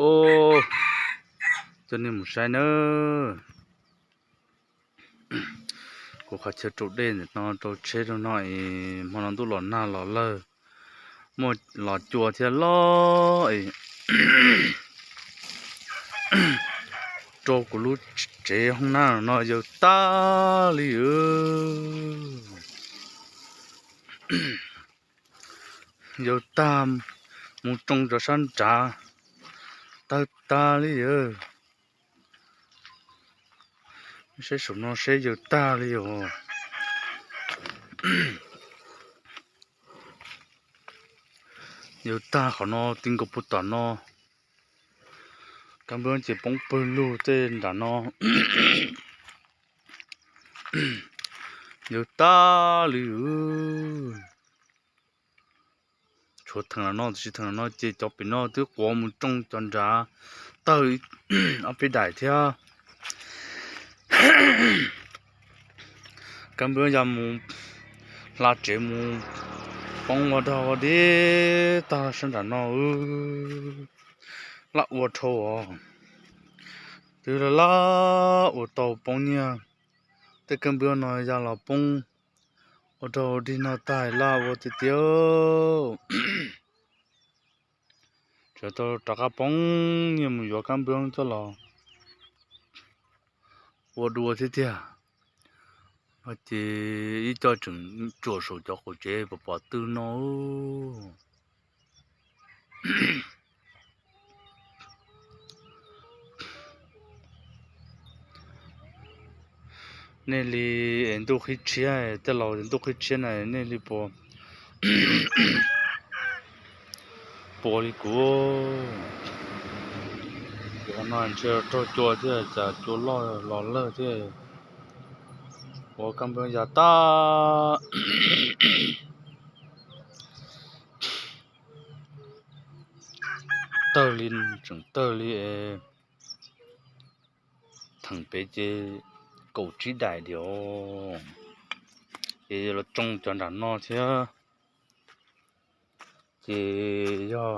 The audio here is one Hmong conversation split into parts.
Os, coj nej mus saib nawb. Kuv qhov chaw rau dej ntawm no rau tsheb rau no es hmo no ntuj los nag los lawg, muaj los cua thiab los es rau kuv lub tsev hoob nab no yawg tag li. Yawg tag, mus tsoo cov sab nrad, tawg tag li yawg. Saib saum no seb yawg tag li os. Yawg tag qhov no ti nkaus puag tom no. Kab nplooj ces poob pawg lug tej nram no. Yawg tag li. Tshuav theem los no, tiam sis theem los no ces cov pem no twb quav mus tsoo cov nrad tawg ob peb daim thiab. Kab nplooj ya mus hla tsev mus poob ua dog ua dig tag sab nram no. Laj ua dhau os. Twb laj laj ua tau poob nyiaj. Tej kab nplooj no ya los poob ua dog ua dig no tag laj ua tiag tiag. Tseem tau rov qab poob nyiaj mus yuav kab nplooj coj los ua dua thiab tiag. Ces ib co tseem tsuam saum cov qaum tsev pom pom twg no. Nej li es ntuj qhib tshiab, tej laus ntuj qhib tshiab na, nej li puas, puas li kuv? Cov no ntshe raug cua thiab, cas cua loj los lawg thiab. Ua kab nplooj ya tag. Tawg li, tseem tawg li es. Theem pem ces kaum tsib daim diam. Ces los tsoo cov nram no thiab. Ces yog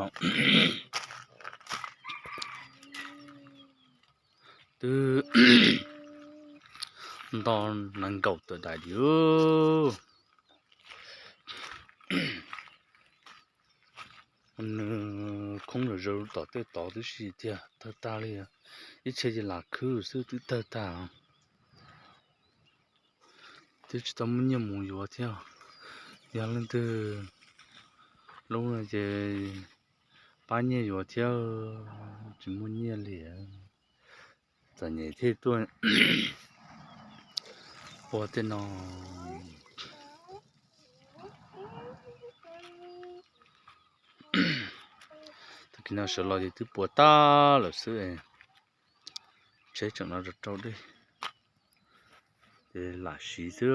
twb nto nees nkaum tawm daim diam. Nws khoob zom zaws tom tej tod tib si tiag, tawg tag li. Ib txhia ces lam khwb xwb twb tawg tag. Twb tsis tau muaj nyiaj mus yuav thiab. Yog leej twg lub no ces pab nyiaj yuav thiab, tsis muaj nyiaj li. Txom nyem thiaj tuaj ua tej no. Tag kis no sawv los ces twb puas tag lawm xwb. Tsheb tseem no rau rau dej ces lam siv xwb.